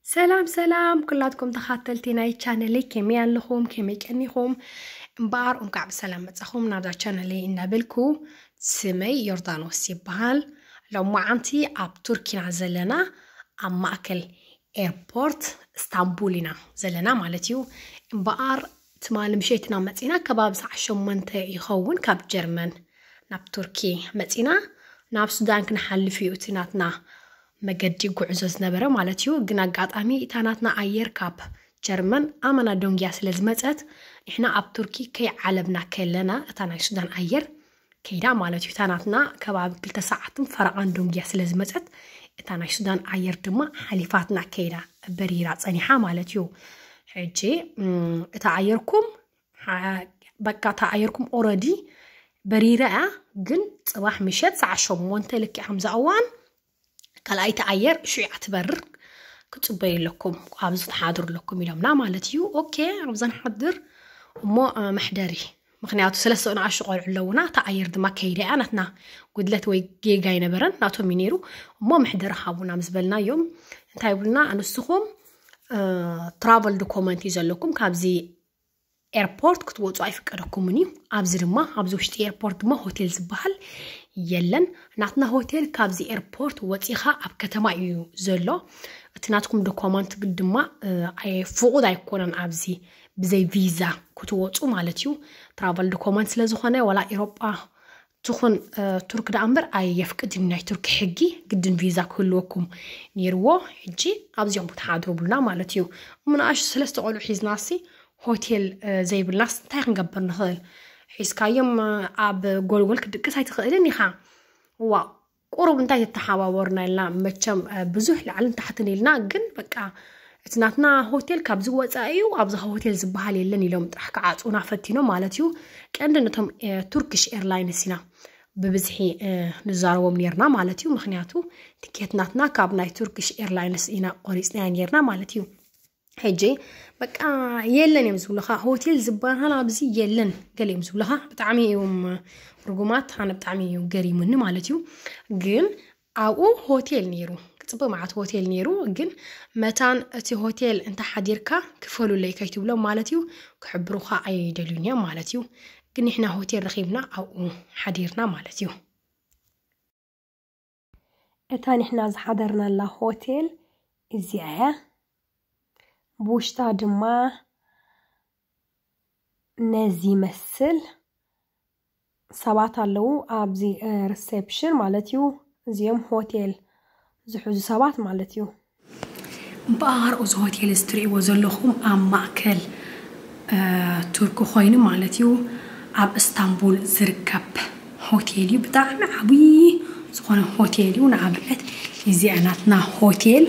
ሰላም ሰላም ኩላትኩም ተኻተልቲ ናይ ቻነለይ፣ ከመይ ኣለኹም? ከመይ ቀኒኹም? እምበኣር እንኳዕ ብሰላም መጻኹም ናብዛ ቻነለይ እናበልኩ፣ ስመይ ዮርዳኖስ ይበሃል። ሎማዓንቲ ኣብ ቱርኪ ኢና ዘለና፣ ኣብ ማእከል ኤርፖርት እስታንቡል ኢና ዘለና ማለት እዩ። እምበኣር ትማሊ ምሸትና መጺና፣ ከባቢ ሰዓት ሸሞንተ ይኸውን ካብ ጀርመን ናብ ቱርኪ መጺና። ናብ ሱዳን ክንሓልፍ እዩ እቲ ናትና መገዲ ጉዕዞ ዝነበረ ማለት እዩ። ግን ኣጋጣሚ እታ ናትና ኣየር ካብ ጀርመን ኣመና ዶንጊያ ስለ ዝመጸት፣ ንሕና ኣብ ቱርኪ ከይዓለብና ከለና እታ ናይ ሱዳን ኣየር ከይዳ ማለት እዩ። እታ ናትና ከባቢ ክልተ ሰዓትን ፈረቓን ዶንጊያ ስለ ዝመጸት፣ እታ ናይ ሱዳን ኣየር ድማ ሓሊፋትና ከይዳ፣ በሪራ ጸኒሓ ማለት እዩ። ሕጂ፣ እም፣ እታ ኣየርኩም፣ ሓ-፣ በቃ እታ ኣየርኩም ኦረዲ በሪራ እያ፣ ግን ጽባሕ ምሸት ሰዓት ሸሞንተ ልክዕ ከምዛ እዋን ካልኣይቲ ኣየር ሽዑ እያ ትበርር፣ ክትጽበዩ ኣለኩም፣ ኣብዚ ትሓድሩ ኣለኩም ኢሎምና ማለት እዩ። ኦኬ፣ ኣብዛ ንሓድር እሞ፣ እ፣ መሕደሪ፣ ምኽንያቱ ሰለስተ ንኣሽቱ ቆልዑ ኣለውና፣ እታ ኣየር ድማ ከይዳ እያ፣ ናትና ጉድለት ወይ ጌጋ ኣይነበረን፣ ናቶም እዩ ነይሩ። እሞ መሕደሪ ሃቡና ምስ በልናዮም፣ እንታይ ይብሉና? ንስኹም፣ እ፣ ትራቨል ዶኮመንት እዩ ዘለኩም፣ ካብዚ ኤርፖርት ክትወጹ ኣይፍቀደኩምን እዩ። ኣብዚ ድማ፣ ኣብዚ ውሽጢ ኤርፖርት ድማ ሆቴል ዝበሃል የለን። ናትና ሆቴል ካብዚ ኤርፖርት ወጺኻ ኣብ ከተማ እዩ ዘሎ። እቲ ናትኩም ዶኮመንት ግን ድማ፣ እ፣ ኣይ-፣ ፍቑድ ኣይኮነን ኣብዚ ብዘይ ቪዛ ክትወጹ ማለት እዩ። ትራቨል ዶኮመንት ስለ ዝኾነ፣ ዋላ ኤሮጳ ትኹን፣ እ፣ ቱርክ ደኣ እምበር ኣየፍቅድን ናይ ቱርክ ሕጊ፣ ግድን ቪዛ ክህልወኩም ነይርዎ። ሕጂ ኣብዚኦም ክትሓድሩ ብሉና ማለት እዩ። እሞ ንኣሽቱ ሰለስተ ቆልዑ ሒዝናሲ ሆቴል፣ እ፣ ዘይብልናስ እንታይ ክንገብር ንኽእል? ሒዝካዮም፣ እ፣ ኣብ ጎልጎል ክትድቅስ ኣይትኽእልን ኢኻ። እዋ፣ ቁሩብ እንታይ ተተሓባበሩና ኢልና፣ መቸም፣ እ፣ ብዙሕ ላዕልን ታሕትን ኢልና፣ ግን በቃ እቲ ናትና ሆቴል ካብዚ ወጻኢ እዩ፣ ኣብዚ ሆቴል ዝበሃል የለን ኢሎም ጥራሕ ክዓጽዉና ፈቲኖም ማለት እዩ። ቀንዲ ነቶም፣ እ፣ ቱርኪሽ ኤርላይንስ ኢና ብብዝሒ፣ እ፣ ንዛረቦም ኔርና ማለት እዩ። ምኽንያቱ ትኬት ናትና ካብ ናይ ቱርኪሽ ኤርላይንስ ኢና ቆሪጽናዮ ኔርና ማለት እዩ። ሕጂ በቃ የለን እዮም ዝብሉኻ፣ ሆቴል ዝበሃል ኣብዚ የለን ገለ እዮም ዝብሉኻ። ብጣዕሚ እዮም ርጉማት፣ ኣነ ብጣዕሚ እዩ ገሪሙኒ ማለት እዩ። ግን ኣብኡ ሆቴል ነይሩ፣ ክጽበ መዓት ሆቴል ነይሩ። ግን መታን እቲ ሆቴል እንተ ሓዲርካ ክፈሉለይ ከይትብሎም ማለት እዩ፣ ክሕብሩኻ ኣይደልዩን እዮም ማለት እዩ። ግን ንሕና ሆቴል ረኺብና ኣብኡ ሓዲርና ማለት እዩ። እታ ንሕና ዝሓደርናላ ሆቴል እዚኣ እያ። ብውሽጣ ድማ ነዚ ይመስል። ሰባት ኣለዉ ኣብዚ፣ እ፣ ሪሴፕሽን ማለት እዩ። እዚኦም ሆቴል ዝሕዙ ሰባት ማለት እዩ። እምበኣር እዚ ሆቴል እዚ ትርእይዎ ዘለኹም ኣብ ማእከል፣ እ፣ ቱርኪ ኮይኑ ማለት እዩ። ኣብ እስታንቡል ዝርከብ ሆቴል እዩ። ብጣዕሚ ዓብዪ ዝኾነ ሆቴል እዩ። ንኣብነት እዚኣ ናትና ሆቴል፣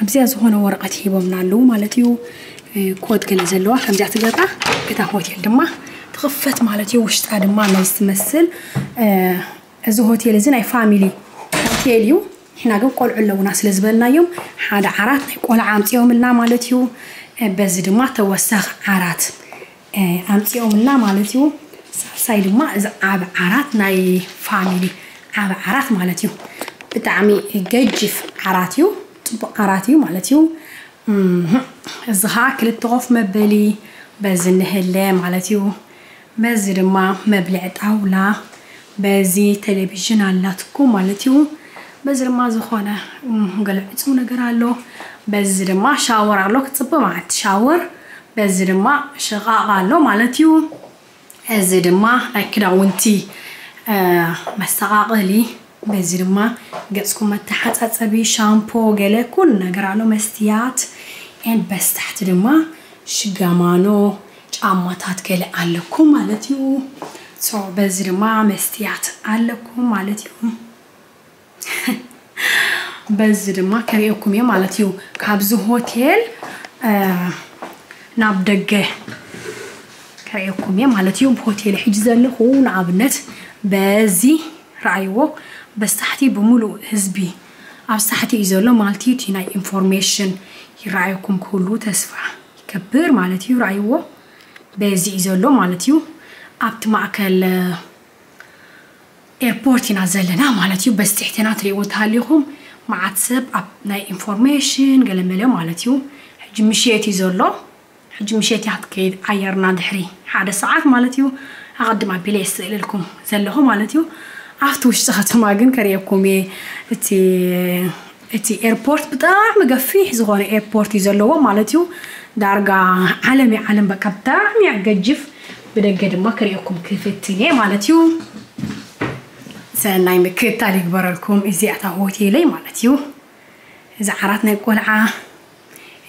ኣብዚኣ ዝኾነ ወረቐት ሂቦምና ኣለዉ ማለት እዩ። እ፣ ኮድ ገለ ዘለዋ ከምዚኣ ትገብራ። እታ ሆቴል ድማ ትኽፈት ማለት እዩ። ውሽጣ ድማ ነዚ ትመስል፣ እ፣ እዚ ሆቴል እዚ ናይ ፋሚሊ ሆቴል እዩ። ንሕና ግን ቆልዑ ኣለውና ስለ ዝበልናዮም ሓደ ዓራት ናይ ቆልዓ ኣምጺኦምልና ማለት እዩ። እ፣ በዚ ድማ ተወሳኺ ዓራት፣ እ፣ ኣምጺኦምልና ማለት እዩ። ሳልሳይ ድማ እዚ ዓቢ ዓራት ናይ ፋሚሊ ዓቢ ዓራት ማለት እዩ። ብጣዕሚ ገጅፍ ዓራት እዩ። ጽቡቕ ዓራት እዩ ማለት እዩ። እምህ፣ እዚ ኸዓ ክልተ ኮፍ መበሊ በዚ ንህለ ማለት እዩ። በዚ ድማ መብልዒ ጣውላ፣ በዚ ቴሌቪዥን ኣላትኩም ማለት እዩ። በዚ ድማ ዝኾነ፣ እም፣ ገለ ዕጹው ነገር ኣሎ። በዚ ድማ ሻወር ኣሎ፣ ክጽብቕ ማለት ሻወር። በዚ ድማ ሽቓቕ ኣሎ ማለት እዩ። እዚ ድማ ናይ ክዳውንቲ፣ እ፣ መስተቓቐሊ። በዚ ድማ ገጽኩም መተሓጻጸቢ፣ ሻምፖ፣ ገለ ኩሉ ነገር ኣሎ፣ መስትያት። ኤን በስታሕቲ ድማ ሽጋማኖ ጫማታት ገለ ኣለኩም ማለት እዩ። ሶ፣ በዚ ድማ መስትያት ኣለኩም ማለት እዩ። በዚ ድማ ከርእየኩም እየ ማለት እዩ። ካብዚ ሆቴል፣ እ፣ ናብ ደገ ከርእየኩም እየ ማለት እዩ። ብሆቴል ሕጂ ዘለኹ ንኣብነት በዚ ረኣይዎ፣ በዚ ታሕቲ ብምሉእ ህዝቢ ኣብ ታሕቲ እዩ ዘሎ ማለት እዩ። እቲ ናይ ኢንፎርሜሽን ይረኣየኩም ክህሉ ተስፋ ይገብር ማለት እዩ። ረኣይዎ፣ በዚ እዩ ዘሎ ማለት እዩ። ኣብቲ ማእከል ኤርፖርት ኢና ዘለና ማለት እዩ። በዚ ትሕትና ትርእይዎ እንተሃሊኹም፣ መዓት ሰብ ኣብ ናይ ኢንፎርሜሽን ገለመለ ማለት እዩ። ሕጂ ምሸት እዩ ዘሎ። ሕጂ ምሸት እያ ክትከይድ ኣየርና፣ ድሕሪ ሓደ ሰዓት ማለት እዩ። ኣቐድም ኣቢለ እየ ዝስእለልኩም ዘለኹ ማለት እዩ። ኣብቲ ውሽጢ ከተማ ግን ከርእየኩም እየ። እቲ እቲ ኤርፖርት ብጣዕሚ ገፊሕ ዝኾነ ኤርፖርት እዩ ዘለዎ ማለት እዩ። ዳርጋ ዓለም እያ ዓለም፣ በቃ ብጣዕሚ እያ ገጅፍ። ብደገ ድማ ከርእየኩም ክፍትን እየ ማለት እዩ። ሰናይ ምክትታል ይግበረልኩም። እዚኣ እታ ሆቴለይ ማለት እዩ። እዚ ዓራት ናይ ቆልዓ፣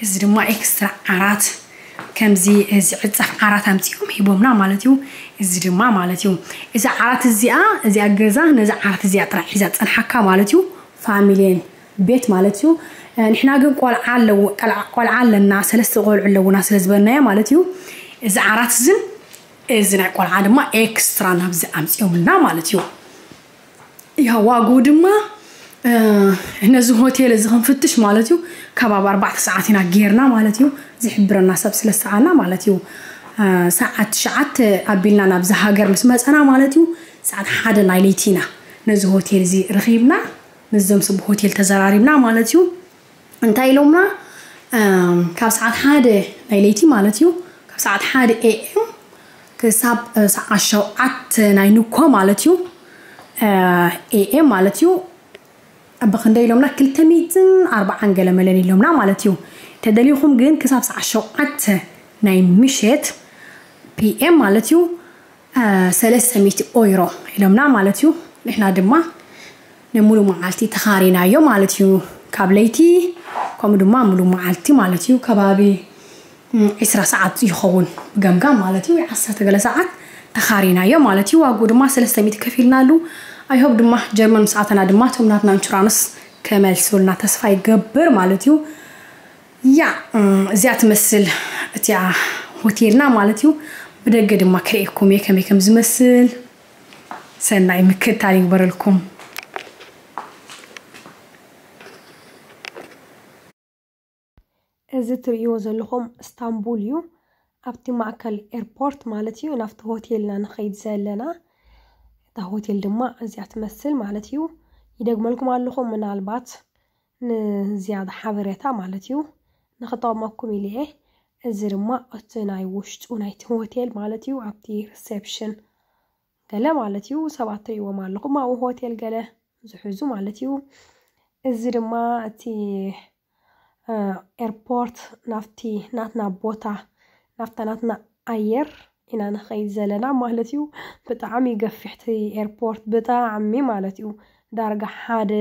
እዚ ድማ ኤክስትራ ዓራት፣ ከምዚ እዚ ዕጻፍ ዓራት ኣምጺኦም ሂቦምና ማለት እዩ። እዚ ድማ ማለት እዩ፣ እዚ ዓራት እዚኣ፣ እዚኣ ገዛ ነዚ ዓራት እዚኣ ጥራሕ ሒዛ ጸንሓካ ማለት እዩ። ፋሚሊን ቤት ማለት እዩ። እ፣ ንሕና ግን ቆልዓ ኣለዉ፣ ቆልዓ፣ ቆልዓ ኣለና፣ ሰለስተ ቆልዑ ኣለዉና ስለ ዝበልናዮ ማለት እዩ። እዚ ዓራት እዝን እዚ ናይ ቆልዓ ድማ ኤክስትራ ናብዚ ኣምጺኦምልና ማለት እዩ። ያ ዋግኡ ድማ፣ እ፣ ነዚ ሆቴል እዚ ክንፍትሽ ማለት እዩ፣ ከባቢ ኣርባዕተ ሰዓት ኢና ጌርና ማለት እዩ። ዝሕብረና ሰብ ስለ ዝሰኣና ማለት እዩ። እ፣ ሰዓት ትሽዓተ ኣቢልና ናብዚ ሃገር ምስ መጸና ማለት እዩ፣ ሰዓት ሓደ ናይ ለይቲ ኢና ነዚ ሆቴል እዚ ረኺብና፣ ምስዞም ሰብ ሆቴል ተዘራሪብና ማለት እዩ። እንታይ ኢሎምና? እም፣ ካብ ሰዓት ሓደ ናይ ለይቲ ማለት እዩ፣ ካብ ሰዓት ሓደ ኤ ኤም ክሳብ፣ እ፣ ሰዓት ሸውዓተ ናይ ንኮ ማለት እዩ፣ እ፣ ኤ ኤም ማለት እዩ። ብኽንደይ ኢሎምና? ክልተ ሚእትን ኣርባዓን ገለ መለን ኢሎምና ማለት እዩ። ተደሊኹም ግን ክሳብ ሰዓት ሸውዓተ ናይ ምሸት ፒ ኤም ማለት እዩ፣ እ፣ ሰለስተ ሚእቲ ኦይሮ ኢሎምና ማለት እዩ። ንሕና ድማ ንሙሉ መዓልቲ ተኻሪናዮ ማለት እዩ። ካብ ለይቲ ከምኡ ድማ ሙሉ መዓልቲ ማለት እዩ። ከባቢ፣ እም፣ ዒስራ ሰዓት ይኸውን ብገምጋም ማለት እዩ። ዓሰርተ ገለ ሰዓት ተኻሪናዮ ማለት እዩ። ዋግኡ ድማ ሰለስተ ሚእቲ ከፊልናሉ። ኣይሆብ ድማ ጀርመን ምስ ኣተና ድማ እቶም ናትና ኢንሹራንስ ከመልሱልና ተስፋ ይገብር ማለት እዩ። ያ፣ እም፣ እዚኣ ትመስል እቲኣ ሆቴልና ማለት እዩ። ብደገ ድማ ክርእየኩም እየ ከመይ ከም ዝመስል። ሰናይ ምክትታል ይግበረልኩም። እዚ ትርእይዎ ዘለኹም እስታንቡል እዩ። ኣብቲ ማእከል ኤርፖርት ማለት እዩ፣ ናብቲ ሆቴልና ንኸይድ ዘለና። እታ ሆቴል ድማ እዚኣ ትመስል ማለት እዩ። ይደግመልኩም ኣለኹ፣ ምናልባት ንዝያዳ ሓበሬታ ማለት እዩ፣ ንኽጠቕመኩም ኢለ እየ። እዚ ድማ እቲ ናይ ውሽጡ ናይቲ ሆቴል ማለት እዩ፣ ኣብቲ ሪሴፕሽን ገለ ማለት እዩ፣ ሰባት ትርእይዎም ኣለኹም፣ ኣብኡ ሆቴል ገለ ዝሕዙ ማለት እዩ። እዚ ድማ እቲ፣ እ፣ ኤርፖርት ናብቲ ናትና ቦታ፣ ናብታ ናትና ኣየር ኢና ንኸይድ ዘለና ማለት እዩ። ብጣዕሚ ገፊሕ እቲ ኤርፖርት፣ ብጣዕሚ ማለት እዩ። ዳርጋ ሓደ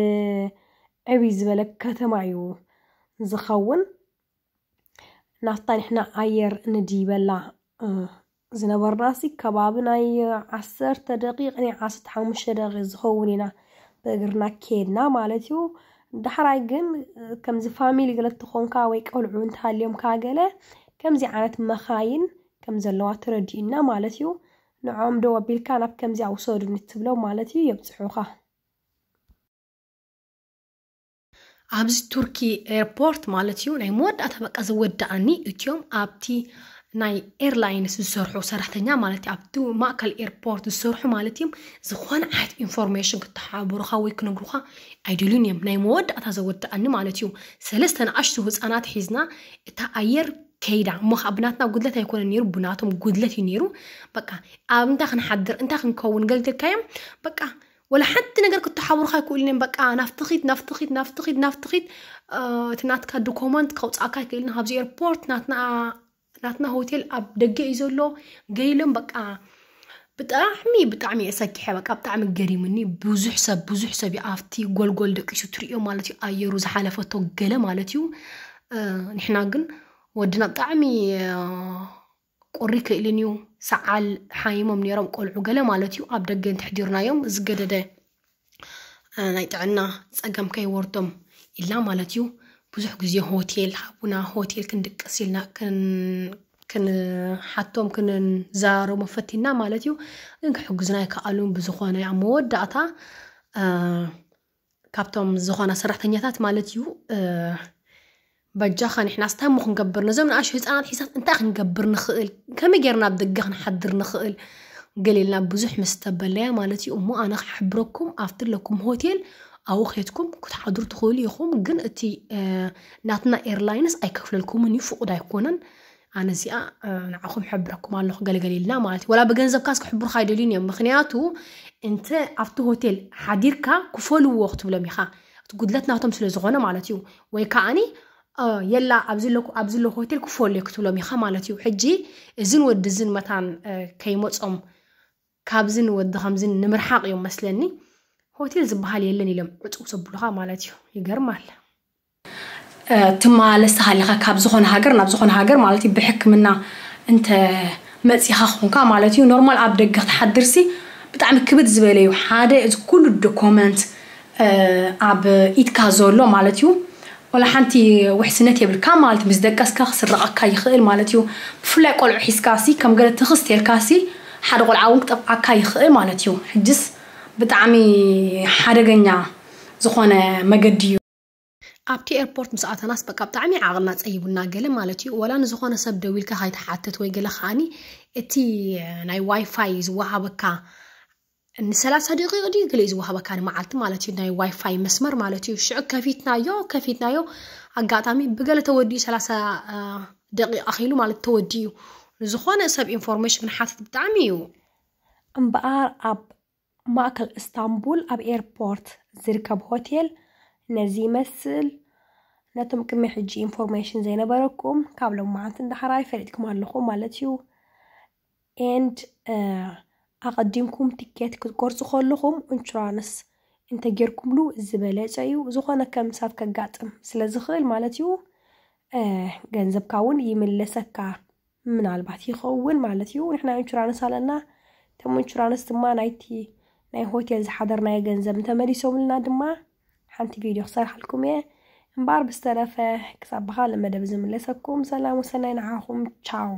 ዕብይ ዝበለ ከተማ እዩ ዝኸውን። ናብታ ንሕና ኣየር ንድይበላ፣ እ፣ ዝነበርናሲ ከባቢ ናይ ዓሰርተ ደቂቕ፣ ናይ ዓሰርተ ሓሙሽተ ደቂቕ ዝኸውን ኢና ብእግርና ከድና ማለት እዩ። ዳሕራይ ግን፣ እ፣ ከምዚ ፋሚሊ ገለ ትኾንካ ወይ ቆልዑ እንተሃልዮምካ ገለ፣ ከምዚ ዓይነት መኻይን ከም ዘለዋ ተረዲኡና ማለት እዩ። ንዖም ደው ኣቢልካ ናብ ከምዚኣ ውሰዱኒ ትብሎም ማለት እዩ፣ የብጽሑኻ። ኣብዚ ቱርኪ ኤርፖርት ማለት እዩ፣ ናይ መወዳእታ በቃ ዘወዳኣኒ እትዮም ኣብቲ ናይ ኤርላይንስ ዝሰርሑ ሰራሕተኛ ማለት እዩ፣ ኣብቲ ማእከል ኤርፖርት ዝሰርሑ ማለት እዮም። ዝኾነ ዓይነት ኢንፎርሜሽን ክተሓባበሩኻ ወይ ክነግሩኻ ኣይደልዩን እዮም። ናይ መወዳእታ ዘወዳኣኒ ማለት እዩ። ሰለስተ ንኣሽቱ ህፃናት ሒዝና እታ ኣየር ከይዳ፣ እሞ ከዓ ብናትና ጉድለት ኣይኮነን ነይሩ፣ ብናቶም ጉድለት እዩ ነይሩ። በቃ ኣብ እንታይ ክንሓድር፣ እንታይ ክንከውን ገለ ትልካዮም፣ በቃ ወላ ሓንቲ ነገር ክተሓብሩኻ ኣይክእሉን እዮም። በቃ ናፍትኺት፣ ናፍትኺት፣ ናፍትኺት፣ ናፍትኺት፣ እ፣ እቲ ናትካ ዶኮመንት ከውፅኣካ ኣይክእልን። ኣብዚ ኤርፖርት ናትና፣ ናትና ሆቴል ኣብ ደገ እዩ ዘሎ። ገይሎም በቃ ብጣዕሚ፣ ብጣዕሚ እየ ሰኪሐ። በቃ ብጣዕሚ ገሪሙኒ። ብዙሕ ሰብ፣ ብዙሕ ሰብ እዩ ኣብቲ ጎልጎል ደቂሱ ትርእዮ ማለት እዩ። ኣየሩ ዝሓለፈቶ ገለ ማለት እዩ። እ፣ ንሕና ግን ወድና ብጣዕሚ፣ እ፣ ቁሪ ክእልን እዩ። ሰዓል ሓይሞም ነይሮም ቆልዑ ገለ ማለት እዩ። ኣብ ደገ እንተሕዲርናዮም ዝገደደ፣ እ፣ ናይ ጥዕና ጸገም ከይወርዶም ኢልና ማለት እዩ። ብዙሕ ግዜ ሆቴል ሃቡና፣ ሆቴል ክንድቅስ ኢልና ክን-፣ ክንሓቶም ክንዘራረቦም ፈቲና ማለት እዩ። ግን ክሕግዙና ኣይከኣሉን። ብዝኾነ ኣብ መወዳእታ፣ እ፣ ካብቶም ዝኾና ሰራሕተኛታት ማለት እዩ፣ እ፣ በጃኻ ንሕና ስታይ እሞ ክንገብር፣ ነዞም ንኣሽቱ ህፃናት ሒዛት እንታይ ክንገብር ንኽእል፣ ከመይ ጌርና ኣብ ደገ ክንሓድር ንኽእል፣ ገለ ኢልና ብዙሕ ምስ ተበለያ ማለት እዩ። እሞ ኣነ ክሕብረኩም ኣብቲ ኣለኩም ሆቴል ኣብኡ ኬድኩም ክትሓድሩ ትኽእሉ ኢኹም። ግን እቲ ናትና ኤርላይንስ ኣይከፍለልኩምን እዩ፣ ፍቑድ ኣይኮነን። ኣነ እዚኣ ንዓኹም ሕብረኩም ኣለኹ፣ ገልገል ኢልና ማለት እዩ። ወላ ብገንዘብካስ ክሕብሩካ ኣይደልዩን እዮም። ምክንያቱ እንተ ኣብቲ ሆቴል ሓዲርካ ክፈልዎ ክትብሎም ኢኻ፣ እቲ ጉድለት ናቶም ስለ ዝኾነ ማለት እዩ። ወይ ከዓኒ የላ ኣብዚ ኣለኩ ኣብዚ ኣለኩ ሆቴል ክፈሉ ክትብሎም ኢኻ ማለት እዩ። ሕጂ እዝን ወዲ እዝን መታን ከይመጾም ካብዝን ወዲ ከምዝን ንምርሓቕ እዮም መስለኒ። ሆቴል ዝበሃል የለን ኢሎም ዕጹብ ዘብሉኻ ማለት እዩ። ይገርማል። ትመላለስ ተሃሊኻ ካብ ዝኾነ ሃገር ናብ ዝኾነ ሃገር ማለት እዩ ብሕክምና እንተ መጺኻ ኾንካ ማለት እዩ። ኖርማል ኣብ ደገ ክትሓድርሲ ብጣዕሚ ክብድ ዝበለ እዩ። ሓደ እዚ ኩሉ ዶኮመንት ኣብ ኢድካ ዘሎ ማለት እዩ። ወላ ሓንቲ ውሕስነት የብልካ ማለት ምስ ደቀስካ ክስረቐካ ይኽእል ማለት እዩ። ብፍላይ ቆልዑ ሒዝካሲ ከም ገለ ትኽስት የልካሲ ሓደ ቆልዓ እውን ክጠፍዓካ ይኽእል ማለት እዩ። ሕጅስ ብጣዕሚ ሓደገኛ ዝኾነ መገዲ እዩ። ኣብቲ ኤርፖርት ምስ ኣተናስ በቃ ብጣዕሚ ዓቕልና ጸይቡና ገለ ማለት እዩ። ወላ ንዝኾነ ሰብ ደዊልካ ካይትሓትት ወይ ገለ ከዓኒ እቲ ናይ ዋይፋይ ዝወሃበካ ንሰላሳ ደቂቕ ድዩ ገለ እዩ ዝወሃበካ ንመዓልቲ ማለት እዩ፣ ናይ ዋይፋይ መስመር ማለት እዩ። ሽዑ ከፊትናዮ ከፊትናዮ ኣጋጣሚ ብገለ ተወዲኡ ሰላሳ ደቂቕ ኣኺሉ ማለት ተወዲኡ። ዝኾነ ሰብ ኢንፎርሜሽን ክንሓትት ብጣዕሚ እዩ። እምበኣር ኣብ ማእከል እስታንቡል ኣብ ኤርፖርት ዝርከብ ሆቴል ነዚ ይመስል። ነቶም ቅድሚ ሕጂ ኢንፎርሜሽን ዘይነበረኩም ካብ ሎማዓንቲ እንዳሕራይ ፈሊጥኩም ኣለኹም ማለት እዩ። ኤንድ ኣቐዲምኩም ቲኬት ክትቆርጹ ከለኹም ኢንሹራንስ እንተጌርኩምሉ ዝበለጸ እዩ። ዝኾነ ከም ምሳት ከጋጥም ስለ ዝኽእል ማለት እዩ። ገንዘብካ እውን ይምለሰካ ምናልባት ይኸውን ማለት እዩ። ንሕና ኢንሹራንስ ኣለና። እቶም ኢንሹራንስ ድማ ናይቲ ናይ ሆቴል ዝሓደርናዮ ገንዘብ እንተመሊሶምልና ድማ ሓንቲ ቪድዮ ክሰርሓልኩም እየ። እምበኣር ብዝተረፈ ክሳብ ብኻልእ መደብ ዝምለሰኩም ሰላም ወሰናይ ንዓኹም። ቻው።